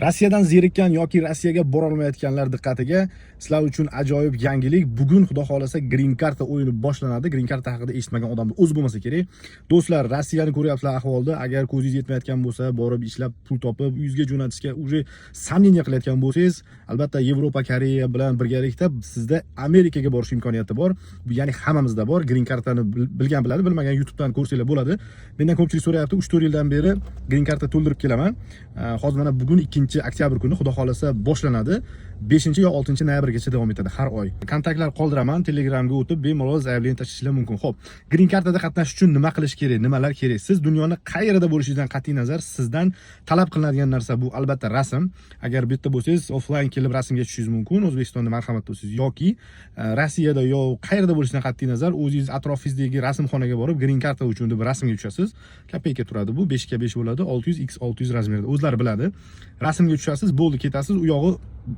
Rossiyadan zerikkan yoki Rossiyaga borolmayotganlar diqqatiga, sizlar uchun ajoyib yangilik. Bugun, xudo xohlasa, Green Karta o'yini boshlanadi. Green Karta haqida eshitmagan odamni o'zi bo'lmasa kerak. Do'stlar, Rossiyani ko'ryapsizlar ahvolda. Agar ko'zingiz yetmayotgan bo'lsa, borib ishlab, pul topib, uyingizga jo'natishga уже сомнение qilayotgan bo'lsangiz, albatta Yevropa, Koreya bilan birgalikda sizda Amerikaga borish imkoniyati bor. Bu ya'ni hammamizda bor. Green Kartani bilgan biladi, bilmagan YouTube'dan ko'rsanglar bo'ladi. Mendan ko'pchilik so'rayapti, 3-4 yildan beri Green Karta to'ldirib kelaman. Hozir mana bugun 2 oktyabr kuni, xudo xohlasa, boshlanadi. 5 yo 6 noyabrgacha davom etadi har oy. Kontaktlar qoldiraman, Telegramga o'tib bemalol заявление tashlashinglar mumkin. Xo'p, Green Kartada qatnashish uchun nima qilish kerak, nimalar kerak? Siz dunyoni qayerida bo'lishingizdan qat'iy nazar, sizdan talab qilinadigan narsa bu albatta rasm. Agar bu yerda bo'lsangiz, offlayn kelib rasmga tushishingiz mumkin, O'zbekistonda marhamat bo'lsangiz yoki Rossiyada yo qayerda bo'lishidan qat'iy nazar, o'zingiz atrofingizdagi rasmxonaga borib, Green Karta uchun deb rasmga tushasiz. Kopeyka turadi bu, 5 ga 5 bo'ladi, 600 x 600 размер da. O'zlari biladi. Rasmga tushasiz, bo'ldi, ketasiz. U yog'i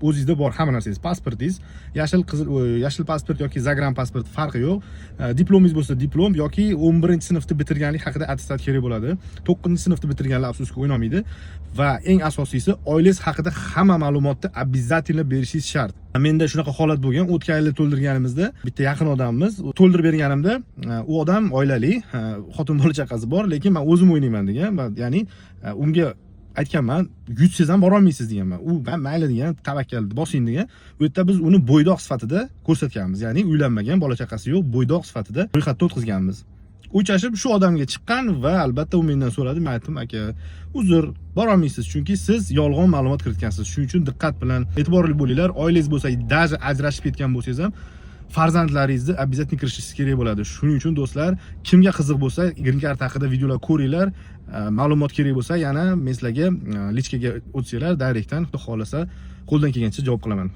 o'zingizda bor hamma narsangiz, pasportingiz, yashil, qizil, yashil pasport yoki загран pasport, farqi yo'q. Diplomingiz bo'lsa diplom yoki 11 sinfni bitirganlik haqida attestat kerak bo'ladi. 9 sinfni bitirganlar, afsuski, o'ynamaydi. Va eng asosiysi, oilangiz haqida hamma ma'lumotni обязательно berishingiz shart. Menda shunaqa holat bo'lgan, o'tgan yili to'ldirganimizda bitta yaqin odamimiz to'ldirib berganimda, u odam oilali, xotin, bola chaqasi bor, lekin "Man o'zim o'ynayman" degan. Ya'ni unga aytganman, "Yutsangiz ham borolmaysiz" deganman. U "Mayli" degan, "Tavakkal, bosing" degan. U yerda biz uni bo'ydoq sifatida ko'rsatganmiz, ya'ni uylanmagan, bola chaqasi yo'q, bo'ydoq sifatida ro'yxatdan o'tkazganmiz. O'chashib shu odamga chiqqan va albatta u mendan so'radi. Men aytdim: "Aka, uzr, borolmaysiz, chunki siz yolg'on ma'lumot kiritgansiz". Shuning uchun diqqat bilan e'tiborli bo'linglar. Oilangiz bo'lsa, даже ajrashib ketgan bo'lsangiz ham, farzandlaringizni обязательно kirishingiz kerak bo'ladi. Shuning uchun, do'stlar, kimga qiziq bo'lsa, Green Card haqida videolar ko'ringlar. Ma'lumot kerak bo'lsa, yana men sizlarga личка ga o'tsanglar, direktdan, xudo xohlasa, qo'ldan kelgancha javob qilaman.